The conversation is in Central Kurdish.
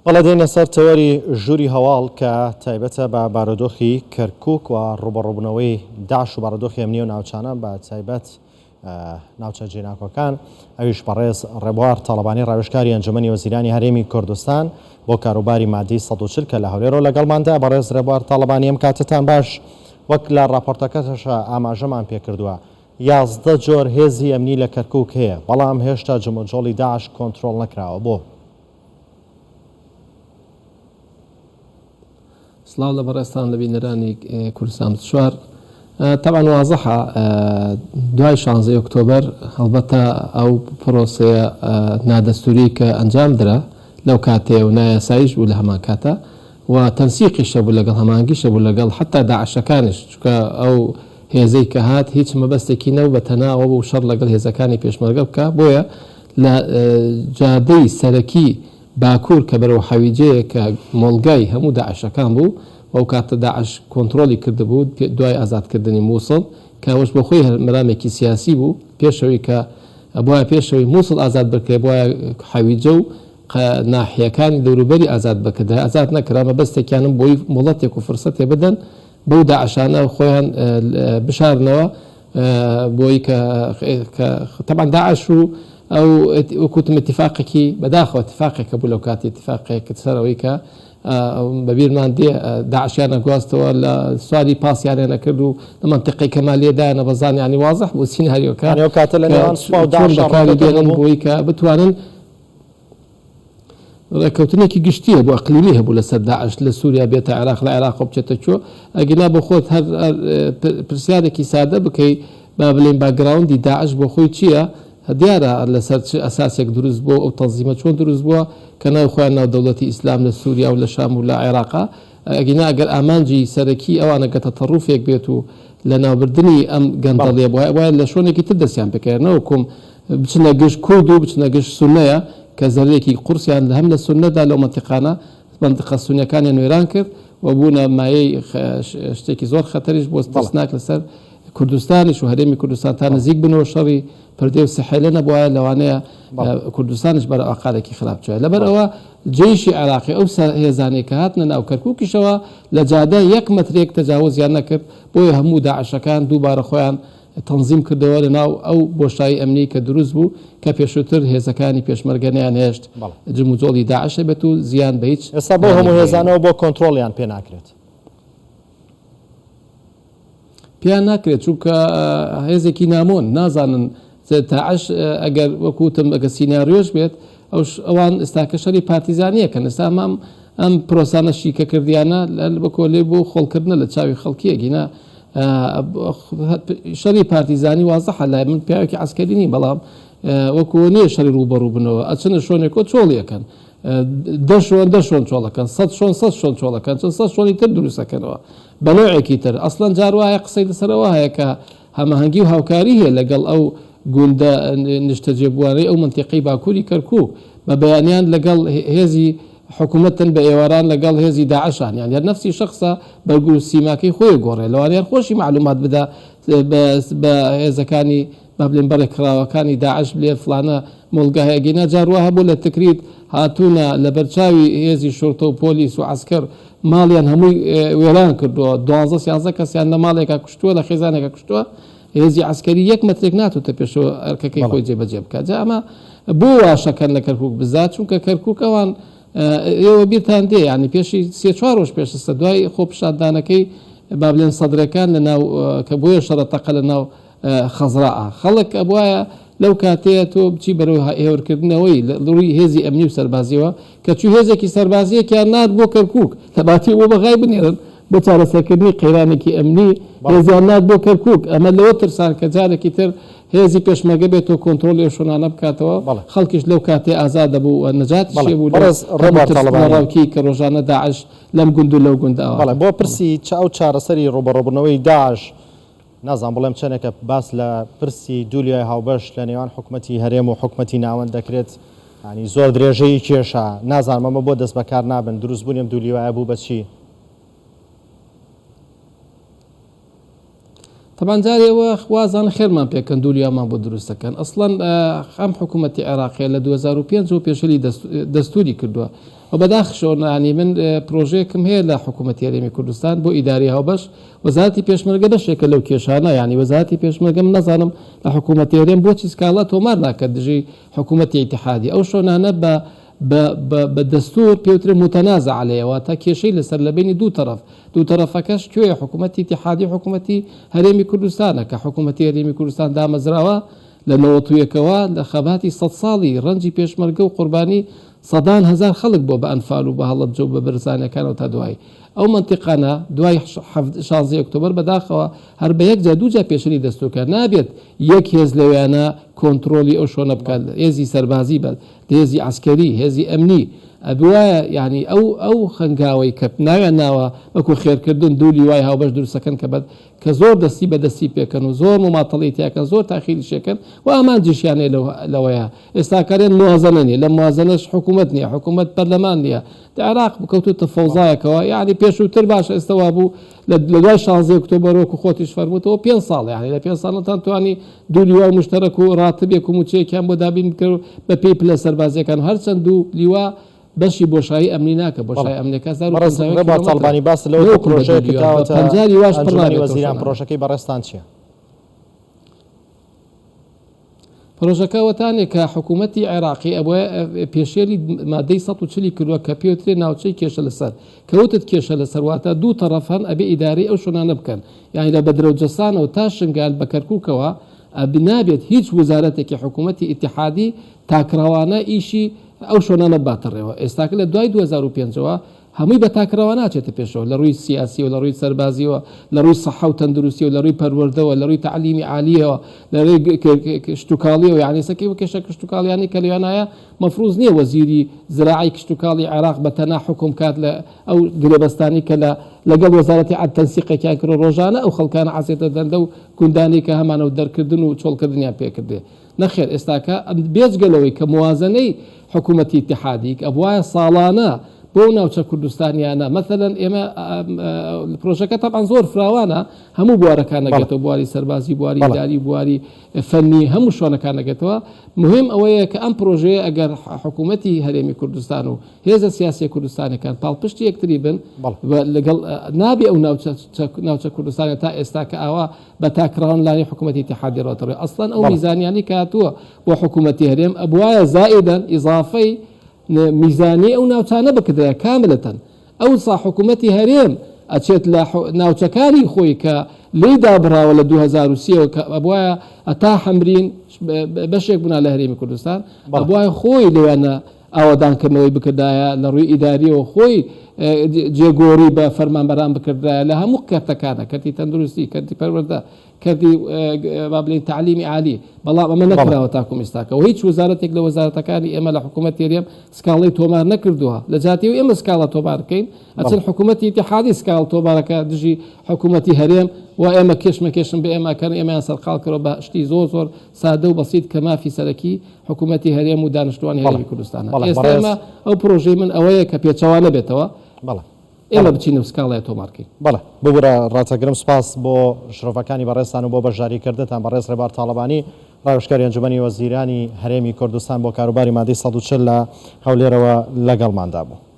بەڵێ دێینە سەر تەوەری ژووری هەواڵ کە تایبەتە بە بارودۆخی کەرکوک و ڕوبەڕوبنەوەی داعش و بارودۆخی ئەمنی و ناوچانە بە تایبەت ناوچە جێناکۆکان ئەویش بەڕێز ڕێبوار تاڵەبانی ڕاوێژکاری ئەنجومەنی وەزیرانی هەرێمی کوردستان بۆ کاروباری مادەی 140 کە لە هەولێرەوە لەگەڵماندا بەڕێز ڕێبوار تاڵەبانی ئەم کاتەتان باش وەک لە ڕاپۆرتەکەشە ئاماژەمان پێکردووە 11 جۆر هێزی ئەمنی لە کەرکوک هەیە بەڵام هێشتا جموجۆڵی داعش کۆنترۆڵ نەکراوە بۆ؟ سڵاو لە بەڕێزتان لە بینەرانی کوردستان 24. تەبعەن وازحە دوای شانزەی ئۆکتۆبەر هەڵبەتە ئەو پرۆسەیە نادەستوری کە ئەنجام درا لەو کاتەیە و نایاساییش بوو لە هەمان کاتە و تەنسیقیش هەبوو لەگەڵ هەماهەنگیش هەبوو لەگەڵ حەتا داعشەکانیش چونکە ئەو هێزەی کە هات هیچ مەبەستێکی نەبوو بە تەنها ئەوە بوو شەڕ لەگەڵ هێزەکانی پێشمەرگە بکا بۆیە لە جادەی سەرەکی باکوور کە بەرەو حەویجەیە کە مۆڵگای هەموو داعشەکان بوو و ئەو کاتە داعش کۆنترۆڵی کردبوو دوای ئازادکردنی مووسڵ کە ئەوەش بۆ خۆی هەر مەرامێکی سیاسی بوو پێش ئەوەی کە بوایە پێش ئەوەی مووسڵ ئازاد بکرێ بوایە حەویجە و ناحیەکانی دەوروبەری ئازاد بکردایە ئازاد نەکرا مەبەستێکیانم بۆی مۆڵەتێک و فرسەتێ بدەن بەو داعشانە خۆیان بشارنەوە بۆی کە کە تەبعەن داعش و ئەو وەکوتم اتفاقێکی بەداخەوە اتفاقێکە بوو لەو کاتی اتفاقێک سەر ئەوەی کە بەبیرمان دێ داعشیان ئەگواستەوە لە سواری پاسیانیان ئەکرد و لە مەنتیقەی کەمالیە دایانە بەزان یانی وازح بوو سیناریۆکە یانی ئەو کاتە لە کە نێوان سوپا و چۆن داعشا بەکاری ڕێکەوتن بێنن هەبوو؟ بۆی کە بتوانن ڕێککەوتنێکی گشتی هەبوو، ئەقلیمی هەبوو لەسەر داعش لە سووریا بێتە عێراق، لە عێراقەوە بچێتە کوێ، ئەگینا بۆ خۆت هەر پرسیارێکی سادە بکەی با بلێین باکگراوندی داعش بۆ خۆی چییە، دیارە لەسەر چ ئەساسێک دروست بووە و ئەو تەنزیمە چۆن دروست بووە کە ناوی خۆیان ناو دەوڵەتی ئیسلام لە سووریا و لە شام و لە عێراقا، ئەگینا ئەگەر ئامانجی سەرەکی ئەوان ئەگەر تەتەڕوفێک بێت و لەناوبردنی ئەم گەندەڵیە بوایە، ئەبوایە لە شۆنێکی تر دەستیان پێکرایە نەوەکوم بچنە گژ کورد و بچنە گژ سوننەیە کە زەرەرێکی قورسیان هەم لە سوننەدا لەو مەنتیقانە مەنتیقە سوننیەکانیان وێران کرد و بوونە مایەی شتێکی زۆر خەتەریش بۆ ترسناک لەسەر کوردستانیش و هەرێمی کوردستان تا نزیک بنەوە شەڕی پردێ و سحێلە نەبوایە لەوانەیە کوردستانیش بەرەو ئاقارێکی خراپ بچایە لەبەر ئەوە جەیشی عێراقی ئەو هێزانەی کە هاتنە ناو کەرکوکیشەوە لە جادە یەک مەترێک تەجاوزیان نەکرد بۆیە هەموو داعشەکان دووبارە خۆیان تەنزیم کردەوە لە ناو ئەو بۆشایی ئەمنی کە دروست بوو کە پێشووتر هێزەکانی پێشمەرگە نەیانهێشت جموجۆڵی داعش هەبێت و زیان بە هیچ ئێستا بەو لایەنێک هەموو بگەیەنن. هێزانەوە بۆ کۆنترۆڵیان پێ ناکرێت؟ پێیان ناکرێت چونکە هێزێکی نامۆن نازانن داعش ئەگەر وەکو وتم ئەگەر سیناریۆش بێت ئەوش ئەوان ئێستاکە شەری پارتیزانیەکەن ئێستا ئەم ئەم پرۆسانە شیکە کردیانە بەکۆ لێ بۆ خۆڵکردنە لە چاوی خەڵکیە گینا شەری پارتیزانی وازحە لای من پیاوێکی عسکەری نیم بەڵام وەکو نییە شەری ڕووبەڕوو بنەوە ئەچنە شۆنێکۆ چۆڵیەکەن دە شۆن دە شۆن چۆڵەکەن سەد شۆن سەد شۆن چۆڵەکەن چەند سەد شۆنی تر دروستەکەنەوە بە نەوعێکی تر ئەسڵەن جار وایە قسەی لەسەر ئەوە هەیە کە هەماهەنگی و هاوکاری هەیە لەگەڵ ئەو گوندە نیشتەجێبووانەی ئەو مەنتیقەی باکووری کەرکووک بە بەیانیان لەگەڵ هێزی حکوومەتن بە ئێواران لەگەڵ هێزی داعشان یان هەر نەفسی شەخسە بەرگ و سیماکەی خۆی گۆڕێ لەوانەیە هەر خۆشی مەعلوومات بدا بە هێزەکانی با بلێن بەڕێکخراوەکانی داعش بلێ فلانە مۆڵگا هەیە ئەگینا جار وا هەبوو لە تکریت هاتوونە لەبەرچاوی هێزی شورتە و پۆلیس و عەسکەر ماڵیان هەمووی وێران کردووە دوانزە سیانزە کەسیان لە ماڵێکا کوشتووە لە خێزانێکا کوشتووە هێزی عەسکەری یەک مەترێک ناتوتە پێشەوە ئەرکەکەی خۆی جێبەجێ بکات جا ئەمە بۆ واشەکەن لە کەرکوک بزات چونکە کەرکوک ئەوان ئێوە بیرتان دێ یانی پێشی سێ چوار ڕۆژ پێش ئێستا دوای خۆپیشاندانەکەی با بلێن سەدرەکان لە ناو کە بۆیە شەڕە تەقە لە ناو خەزراء خەڵک ئەبوایە لەو کاتەیە تۆ بچی بەرەو هێورکردنەوەی لە ڕووی هێزی ئەمنی و سەربازیەوە کە چوو هێزێکی سەربازیەکیان نارد بۆ کەرکوک لە باتی بۆ بەغای بنێرن بۆ چارەسەرکردنی قەیرانێکی ئەمنی هێزیان نارد بۆ کەرکوک ئەمە لەوە ترسان کە جارێکی تر هێزی پێشمەرگە بێتەوە کۆنترۆڵی ئەو شوێنانە بکاتەوە خەڵکیش لەو کاتەی ئازاد دەبوو و نەجاتیش هەبوو لەو هەموو ترس و دڵەڕاوکێی کە ڕۆژانە داعش لەم گوند و لەو گوند ئاوا بەڵێ بۆ پرسی چ ئەو چارەسەری ڕووبەڕووبوونەوەی داعش نازانم بڵێم چەنێکە باس لە پرسی دوو لیوای هاوبەش لە نێوان حکومەتی هەرێم و حکومەتی ناوەند دەکرێت ینی زۆر درێژەی کێشا نازانم ئەمە بۆ دەست بەکار نابن دروستبوونی ئەم دوو لیوایە بوو بە چی؟ تەبعەن جارێ ئەوە وازانە خێرمان پێکەن دوو لیوامان بۆ دروست دەکەن ئەسڵەن ئەم حکوومەتی عێراقیە لە 2005 ەوە پێشێلی دەستوری کردووە. و بەداخشەوە یانی من پرۆژەیەکم هەیە لە حکوومەتی هەرێمی کوردستان بۆ ئیداری هاوبەش وەزارەتی پێشمەرگە بەشێکە لەو کێشانە یانی وەزارەتی پێشمەرگە من نازانم لە حکوومەتی هەرێم بۆچی سکاڵا تۆمار ناکات دژی حکوومەتی ئیتیحادی ئەو شۆنانە بە بە بە بە دەستوور پێوترێ متنازع علیە واتە کێشەی لەسەر لە بەینی دوو تەڕەف دوو تەڕەفەکەش کوێیە حکوومەتی ئیتیحادی و حکوومەتی هەرێمی کوردستانە کە حکوومەتی هەرێمی کوردستان دامەزراوە لە نەوەتویەکەوە لە خەباتی سەدساڵی ڕەنجی پێشمەرگە و قوربانی سەدان هەزار خەڵک بووە بە ئەنفال و بە هەڵەبجە و بە بەرزانیەکانەوە تا دوایی ئەو مەنتیقانە دوای شانزەی ئۆکتۆبەر بەداخەوە هەر بە یەک جار دوو جار پێشەنی دەستوکە نابێت یەک هێز لەویانە کۆنترۆڵی ئەو شۆنە بکات هێزی سەربازی بە هێزی عەسکەری هێزی ئەمنی ئەبوایە یانی ئەو ئەو خەنگاوەی کە ناویان ناوە وەکو خێرکردن دوو لیوای هاوبەش دروستەکەن کە بە کە زۆر دەستی بە دەستی پێکەن و زۆر موماتەڵەی تیاکەن زۆر تاخیریش ئەکەن و ئامانجیشیان هەیە لەو لەوەیە ئێستا کارێن موازەنە نیە لە موازەنەش حکوومەت نیە حکوومەت پەرلەمان نیە دە عێراق کەوتووتە فەوزایەکەوە یانی پێشووتر باش ئێستا وابوو لە لە دوای شانزەی ئۆکتۆبەر وەکو خۆتیش فەرمووتەوە پێنج ساڵ یانی لە پێنج ساڵ نەتان توانی دوو لیوای موشتەرەک و ڕاتبێک و مووچەیەکیان بۆ دابین بکەن و بە پێی پلە سەربازییەکان هەرچەند دوو لیوا بەشی بۆشایی ئەمنی ناکە، بۆشایی ئەمنیەکە بەڕێز 1051 ڕێبوار کیلۆمەترە تاڵبانی باست لەوە کرد نەوەکو بە دوو پرۆژەیەکت لیوا بە داوەتە 50 لیواش پڕ ئەنجومەنی نابێتەوە وەزیران شۆنانە. پرۆژەکەی بەڕێزتان چیە؟ پرۆژەکە ئەوەتانێ کە حکوومەتی عێراقی ئەبوایە پێشێلی مادەی 140 ی کردووە کە پێوترێ ناوچەی کێشە لەسەر کە وتت کێشە لەسەر واتە دوو تەڕەف هەن ئەبێ ئیدارەی ئەو شوێنانە بکەن یانی لە بەدرە و جەسانەوە تا شنگال بە کەرکووکەوە ئەب نابێت هیچ وزارەتێکی حکوومەتی ئیتیحادی تاکڕەوانە ئیشی ئەو شۆنانە بباتە ڕێوە. ئێستاکە لە دوای 2005 ەوە هەمووی بە تاکڕەوانە ئەچێتە پێشەوە لە ڕووی سیاسیەوە، لە ڕووی سەربازیەوە، لە ڕووی سەحە و تەندروستیەوە، لە ڕووی پەروەردەوە، لە ڕووی تەعلیمی عالیەوە، لە ڕووی کشتوکاڵیەوە. یانی ئێستا کە کێشە کشتوکاڵیانەی کە لەوێنایە مەفروز نییە وەزیری زراعەی کشتوکاڵی عێراق بە تەنها حوکم کات لە ئەو گرێبەستانەی کە لە لەگەڵ وەزارەتی عەدل تەنسیقێکیان کردوە ڕۆژانە ئەو خەڵکانە عەزێت دەدەن لەو گوندانەی کە هەمانە و دەرکردن و چۆڵکردنیان پێکردێ. نەخێر ئێستاکە بێجگە لەوەی کە موازەنەی حکوومەتی ئیتیحادی ئەبوایە ساڵانە بۆ ناوچە کوردستانیانە مەسەلەن ئێمە پرۆژەکە تەبعەن زۆر فراوانە هەموو بوارەکان نەگێتەوە بواری سەربازی بواری ئیداری بواری فەنی هەموو شوێنەکان نەگێتەوە مهم ئەوەیە کە ئەم پرۆژەیە ئەگەر حکوومەتی هەرێمی کوردستان و هێزە سیاسیە کوردستانەکان پاڵپشتی یەکتری بن لەگەڵ نابێ ئەو ناوچە کوردستانە تا ئێستا کە ئاوا بە تاکڕەوان لانی حکومەتی ئیتیحادی ڕۆتەڕێ ئەسڵەن ئەو میزانیانەی کە هاتووە بۆ حکومەتی هەرێم ئەبوایە زائیدەن ئیزافەی میزانی ئەو ناوچانە بکردایە کاملەتەن ئەوسا حکومەتی هەرێم ئەچێت لە ناوچەکانی خۆی کە لێی دابڕاوە لە 2003 ەوە کە ئەبوایە هەتا حەمرین بەشێک بوونا لە هەرێمی کوردستان ئەبوایە خۆی لەوێنە ئاوەدانکردنەوەی بکردایە، لە ڕووی ئیدارییەوە خۆی جێگۆری بە فەرمانبەران بکردایە لە هەموو کەرتەکانە، کەرتی تەندروستی، کەرتی پەروەردە، کەرتی با بڵێین تەعلیمی عالی، بەڵام ئەمە نەکراوە تاکوم ئیستاکە و هیچ وەزارەتێک لە وەزارەتەکانی ئێمە لە حکوومەتی هەرێم سکاڵەی تۆمار نەکردووە، لە جیاتی ئەوەی ئێمە سکاڵا تۆمار بکەین ئەچن حکوومەتی ئیتیحادی سکاڵا تۆمارەکە دژی حکوومەتی هەرێم و ئێمە کێشمەکێشم بە ئێمە ئەکەن، ئێمەیان سەرقاڵ کردووە بە شتی زۆر زۆر سادە و بەسیت کە مافی سەرەکی حکوومەتی هەرێم و دانیشتووانی هەرێمی کوردستانە. ئێستا ئێمە ئەو پرۆژەی من ئەوەیە کە پێچەوانە بێتەوە، ئێمە بچین و سکاڵای تۆمار کەین. بەڵێ ببورە ڕاتەگرم، سوپاس بۆ شرۆڤەکانی بەڕێزتان و بۆ بەشداریکردنتان. بەڕێز ڕێبوار تاڵەبانی، ڕاوێژکاری ئەنجومەنی وەزیرانی هەرێمی کوردستان بۆ کاروباری مادەی 140 لە هەولێرەوە لەگەڵماندا بوو.